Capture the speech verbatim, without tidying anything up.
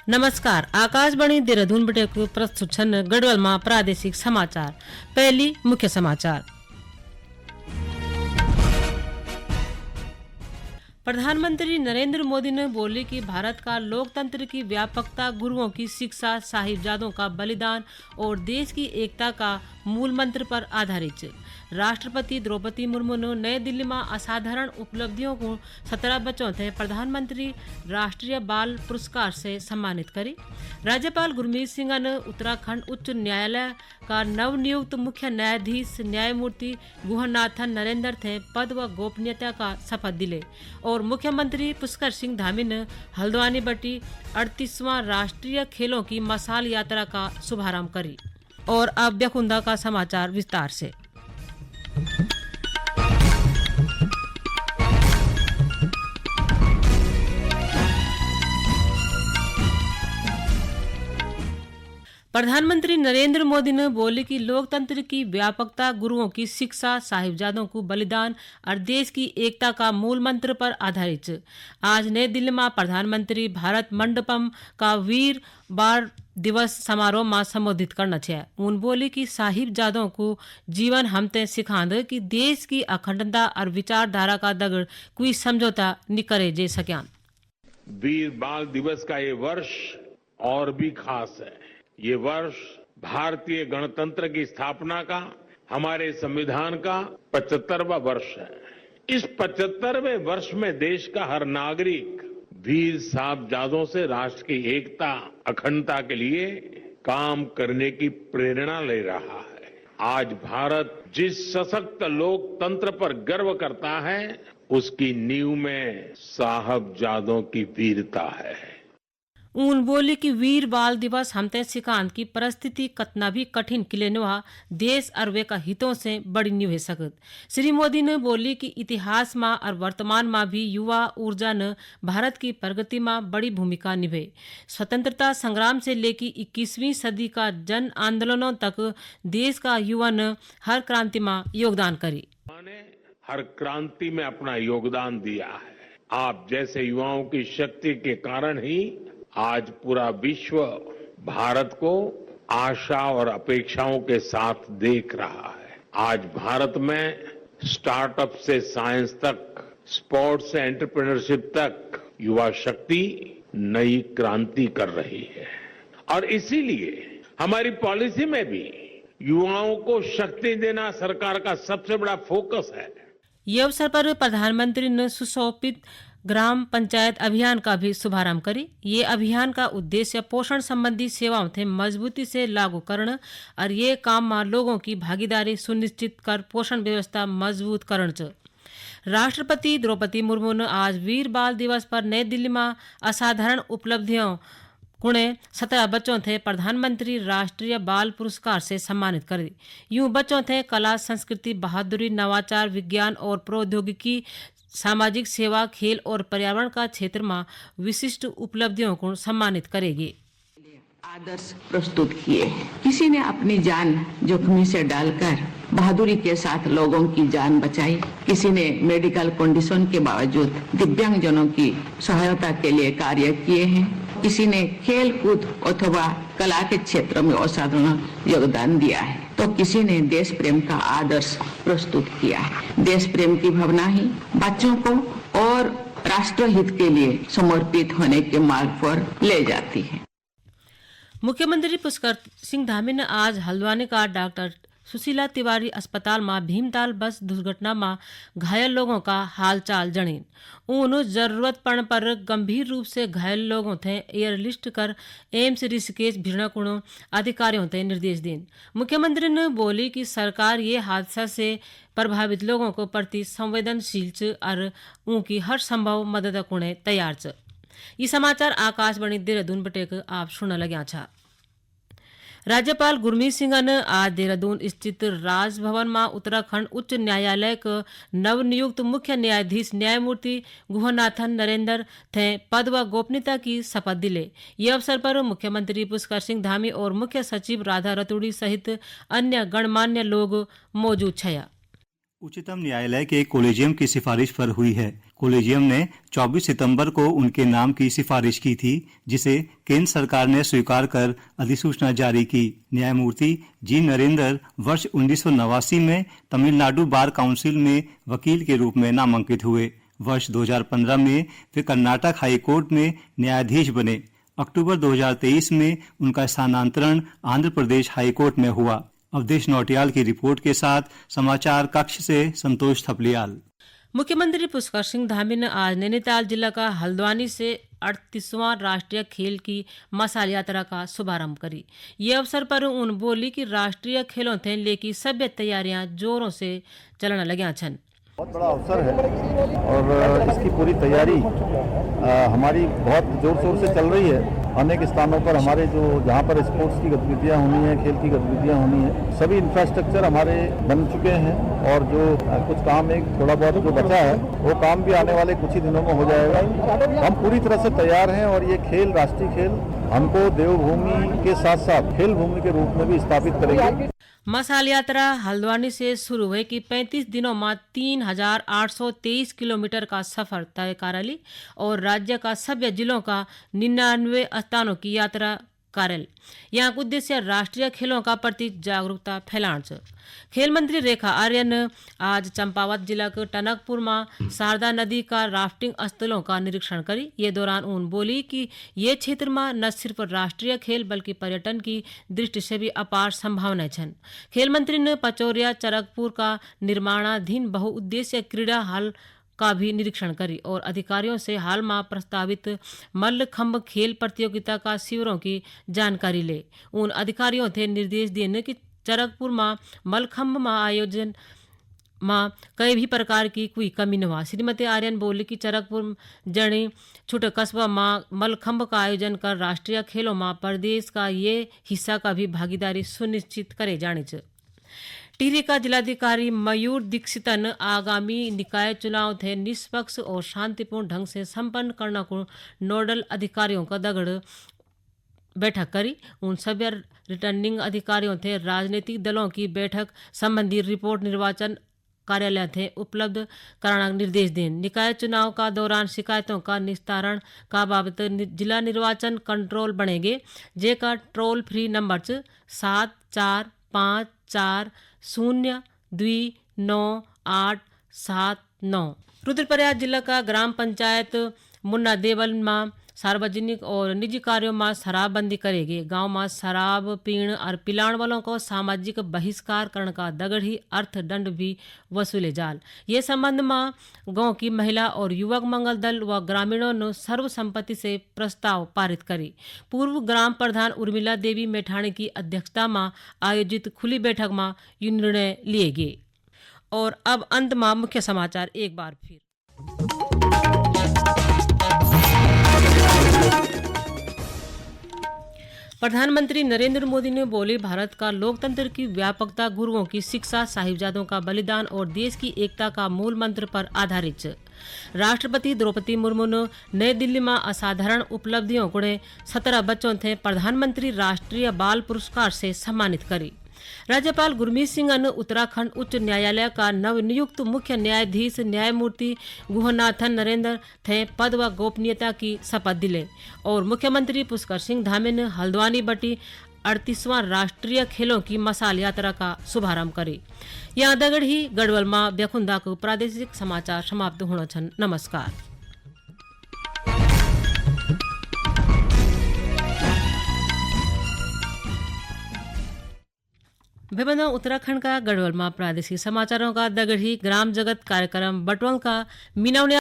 नमस्कार, आकाशवाणी देहरादून बटे प्रस्तुत छन गढ़वाल मा प्रादेशिक समाचार। पहली मुख्य समाचार। प्रधानमंत्री नरेंद्र मोदी ने बोली कि भारत का लोकतंत्र की व्यापकता, गुरुओं की शिक्षा, साहिबजादों का बलिदान और देश की एकता का मूल मंत्र पर आधारित च। राष्ट्रपति द्रौपदी मुर्मू ने नई दिल्ली में असाधारण उपलब्धियों को सत्रह बच्चों थे प्रधानमंत्री राष्ट्रीय बाल पुरस्कार से सम्मानित करी। राज्यपाल गुरमीत सिंह ने उत्तराखंड उच्च न्यायालय का नवनियुक्त मुख्य न्यायाधीश न्यायमूर्ति गुहनाथन नरेंद्र थे पद व गोपनीयता का शपथ दिले और मुख्यमंत्री पुष्कर सिंह धामी ने हल्द्वानी बटी अड़तीसवां राष्ट्रीय खेलों की मशाल यात्रा का शुभारंभ करी। और अब ब्यखुंदा का समाचार विस्तार से। प्रधानमंत्री नरेंद्र मोदी ने बोली कि लोकतंत्र की व्यापकता, गुरुओं की शिक्षा, साहिबजादों को बलिदान और देश की एकता का मूल मंत्र पर आधारित च। आज नई दिल्ली में प्रधानमंत्री भारत मंडपम का वीर बाल दिवस समारोह मा संबोधित करना छे। उन बोली कि साहिबजादों को जीवन हमते सिखांद कि देश की अखंडता और विचारधारा का दगड़ कोई समझौता नि करे जे सक्यान। वीर बाल दिवस का ये वर्ष और भी खास है। ये वर्ष भारतीय गणतंत्र की स्थापना का, हमारे संविधान का पचहत्तरवां वर्ष है। इस पचहत्तरवें वर्ष में देश का हर नागरिक वीर साहबजादों से राष्ट्र की एकता, अखंडता के लिए काम करने की प्रेरणा ले रहा है। आज भारत जिस सशक्त लोकतंत्र पर गर्व करता है, उसकी नींव में साहबजादों की वीरता है। ऊन बोली कि वीर बाल दिवस हमते सिखांद कि परिस्थिति कतना भी कठिन किले न वा, देश और वे का हितों से बड़ी नि वे सकत। श्री मोदी ने बोली कि इतिहास मा और वर्तमान मा भी युवा ऊर्जा ने भारत की प्रगति मा बड़ी भूमिका निभे। स्वतंत्रता संग्राम से लेके इक्कीसवीं सदी का जन आंदोलनों तक देश का युवा ने हर क्रांति मा योगदान करी। हर क्रांति में अपना योगदान दिया है। आप जैसे युवाओं की शक्ति के कारण ही आज पूरा विश्व भारत को आशा और अपेक्षाओं के साथ देख रहा है। आज भारत में स्टार्टअप से साइंस तक, स्पोर्ट्स से एंटरप्रेन्योरशिप तक युवा शक्ति नई क्रांति कर रही है। और इसीलिए हमारी पॉलिसी में भी युवाओं को शक्ति देना सरकार का सबसे बड़ा फोकस है। ये अवसर पर प्रधानमंत्री ने सुशोभित ग्राम पंचायत अभियान का भी शुभारंभ करी। ये अभियान का उद्देश्य पोषण संबंधी सेवाओं थे मजबूती से लागू करण और ये काम में लोगों की भागीदारी सुनिश्चित कर पोषण व्यवस्था मजबूत करण च। राष्ट्रपति द्रौपदी मुर्मू ने आज वीर बाल दिवस पर नई दिल्ली में असाधारण उपलब्धियों कुणे सत्रह बच्चों थे प्रधानमंत्री राष्ट्रीय बाल पुरस्कार से सम्मानित कर दी। यूं बच्चों थे कला, संस्कृति, बहादुरी, नवाचार, विज्ञान और प्रौद्योगिकी, सामाजिक सेवा, खेल और पर्यावरण का क्षेत्र में विशिष्ट उपलब्धियों को सम्मानित करेगी। आदर्श प्रस्तुत किए हैं। किसी ने अपनी जान जोखिम से डालकर बहादुरी के साथ लोगों की जान बचाई, किसी ने मेडिकल कंडीशन के बावजूद दिव्यांगजनों की सहायता के लिए कार्य किए हैं, किसी ने खेल कूद अथवा कला के क्षेत्र में असाधारण योगदान दिया है, तो किसी ने देश प्रेम का आदर्श प्रस्तुत किया है। देश प्रेम की भावना ही बच्चों को और राष्ट्रहित के लिए समर्पित होने के मार्ग पर ले जाती है। मुख्यमंत्री पुष्कर सिंह धामी ने आज हल्द्वानी का डॉक्टर सुशीला तिवारी अस्पताल में भीमताल बस दुर्घटना में घायल लोगों का हालचाल जणीन। उन्होंने जरूरत पड़ने पर गंभीर रूप से घायल लोगों थे एयरलिफ्ट कर एम्स ऋषिकेश भिजणा कुणो अधिकारियों थे निर्देश दीन। मुख्यमंत्री ने बोली कि सरकार ये हादसा से प्रभावित लोगों को प्रति संवेदनशील च और उनकी हर संभव मदद कुणे तैयार च। ये समाचार आकाशवाणी देहरादून बटेक आप सुनने लग्या छा। राज्यपाल गुरमीत सिंह ने आज देहरादून स्थित राजभवन में उत्तराखंड उच्च न्यायालय के नवनियुक्त मुख्य न्यायाधीश न्यायमूर्ति गुहनाथन नरेंद्र थे पद व गोपनीयता की शपथ दिले। ये अवसर पर मुख्यमंत्री पुष्कर सिंह धामी और मुख्य सचिव राधा रतुड़ी सहित अन्य गणमान्य लोग मौजूद छया। उच्चतम न्यायालय के कॉलेजियम की सिफारिश पर हुई है। कॉलेजियम ने चौबीस सितंबर को उनके नाम की सिफारिश की थी, जिसे केंद्र सरकार ने स्वीकार कर अधिसूचना जारी की। न्यायमूर्ति जी नरेंद्र वर्ष उन्नीस सौ नवासी में तमिलनाडु बार काउंसिल में वकील के रूप में नामांकित हुए। वर्ष दो हज़ार पन्द्रह में वे कर्नाटक हाई कोर्ट में न्यायाधीश बने। अक्टूबर दो हज़ार तेईस में उनका स्थानांतरण आंध्र प्रदेश हाई कोर्ट में हुआ। अवधेश नौटियाल की रिपोर्ट के साथ समाचार कक्ष से संतोष थपलियाल। मुख्यमंत्री पुष्कर सिंह धामी ने आज नैनीताल जिला का हल्द्वानी से अड़तीसवाँ राष्ट्रीय खेल की मशाल यात्रा का शुभारंभ करी। ये अवसर पर उन बोली कि राष्ट्रीय खेलों थे लेकी सभ्य तैयारियां जोरों से चलण लग्यां छन। बहुत बड़ा अवसर है और इसकी पूरी तैयारी, अ, हमारी बहुत जोर-शोर से चल रही है। अनेक स्थानों पर हमारे जो, जहाँ पर स्पोर्ट्स की गतिविधियाँ होनी है, खेल की गतिविधियाँ होनी है, सभी इंफ्रास्ट्रक्चर हमारे बन चुके हैं और जो, अ, कुछ काम एक थोड़ा बहुत जो बचा है, वो काम भी आने वाले कुछ ही दिनों में हो जाएगा। हम पूरी तरह से तैयार हैं और ये खेल, राष्ट्रीय खेल, हमको देवभूमि के साथ-साथ खेल भूमि के रूप में भी स्थापित करेंगे। मशाल यात्रा हल्द्वानी से शुरू हुए कि पैंतीस दिनों में तीन हजार आठ सौ तेईस किलोमीटर का सफर तय करली और राज्य का सभी जिलों का निन्यानवे स्थानों की यात्रा करल। यहाँ का उद्देश्य राष्ट्रीय खेलों का प्रति जागरूकता फैलाना छ। खेल मंत्री रेखा आर्य ने आज चंपावत जिला के टनकपुर में शारदा नदी का राफ्टिंग स्थलों का निरीक्षण करी। ये दौरान उन बोली कि ये क्षेत्र में न सिर्फ राष्ट्रीय खेल बल्कि पर्यटन की दृष्टि से भी अपार संभावनाएं छन। खेल मंत्री ने पचौरिया चरकपुर का निर्माणाधीन बहुउद्देश्य क्रीड़ा हॉल का भी निरीक्षण करी और अधिकारियों से हाल में प्रस्तावित मल्लखंभ खेल प्रतियोगिता का शिविरों की जानकारी ले। उन अधिकारियों थे निर्देश दिए कि चरकपुर में मल्लखंभ में आयोजन में कई भी प्रकार की कोई कमी न हुआ। श्रीमती आर्यन बोली कि चरकपुर जने छोटे कस्बा में मल्लखंभ का आयोजन कर राष्ट्रीय खेलों में प्रदेश का ये हिस्सा का भी भागीदारी सुनिश्चित करे जानी चाहिए। टिहरी का जिलाधिकारी मयूर दीक्षितन आगामी निकाय चुनाव थे निष्पक्ष और शांतिपूर्ण ढंग से संपन्न करना को नोडल अधिकारियों का दगड़ बैठक करी। उन सभी रिटर्निंग अधिकारियों थे राजनीतिक दलों की बैठक संबंधी रिपोर्ट निर्वाचन कार्यालय थे उपलब्ध कराना निर्देश दें। निकाय चुनाव का दौरान शिकायतों का निस्तारण का बाबत नि-, जिला निर्वाचन कंट्रोल बनेंगे, जेका टोल फ्री नंबर च सात चार पाँच चार शून्य दुई नौ आठ सात नौ। रुद्रप्रयाग जिला का ग्राम पंचायत मुन्ना देवल में सार्वजनिक और निजी कार्यों में शराबबंदी करेगी। गांव में शराब पीण और पिलाण वालों को सामाजिक बहिष्कार करण का दगड़ ही अर्थदंड भी वसूले जाल। ये संबंध में गांव की महिला और युवक मंगल दल व ग्रामीणों ने सर्वसम्मति से प्रस्ताव पारित करी। पूर्व ग्राम प्रधान उर्मिला देवी मेठाणी की अध्यक्षता में आयोजित खुली बैठक में ये निर्णय लिए गए। और अब अंत में मुख्य समाचार एक बार फिर। प्रधानमंत्री नरेंद्र मोदी ने बोली, भारत का लोकतंत्र की व्यापकता गुरुओं की शिक्षा, साहिबजादों का बलिदान और देश की एकता का मूल मंत्र पर आधारित। राष्ट्रपति द्रौपदी मुर्मू ने नई दिल्ली में असाधारण उपलब्धियों गुणे सत्रह बच्चों थे प्रधानमंत्री राष्ट्रीय बाल पुरस्कार से सम्मानित करी। राज्यपाल गुरमीत सिंह ने उत्तराखंड उच्च न्यायालय का नवनियुक्त मुख्य न्यायाधीश न्यायमूर्ति गुहनाथन नरेंद्र थे पद व गोपनीयता की शपथ दिले और मुख्यमंत्री पुष्कर सिंह धामी ने हल्द्वानी बटी अड़तीसवाँ राष्ट्रीय खेलों की मशाल यात्रा का शुभारंभ करे। यहाँ दगड़ ही गढ़वाल में ब्याखुंदा को प्रादेशिक समाचार समाप्त होना छन। नमस्कार। बेबंदा उत्तराखंड का गढ़वाल में प्रादेशिक समाचारों का दगड़ ही ग्राम जगत कार्यक्रम बटवल का मीनावनिया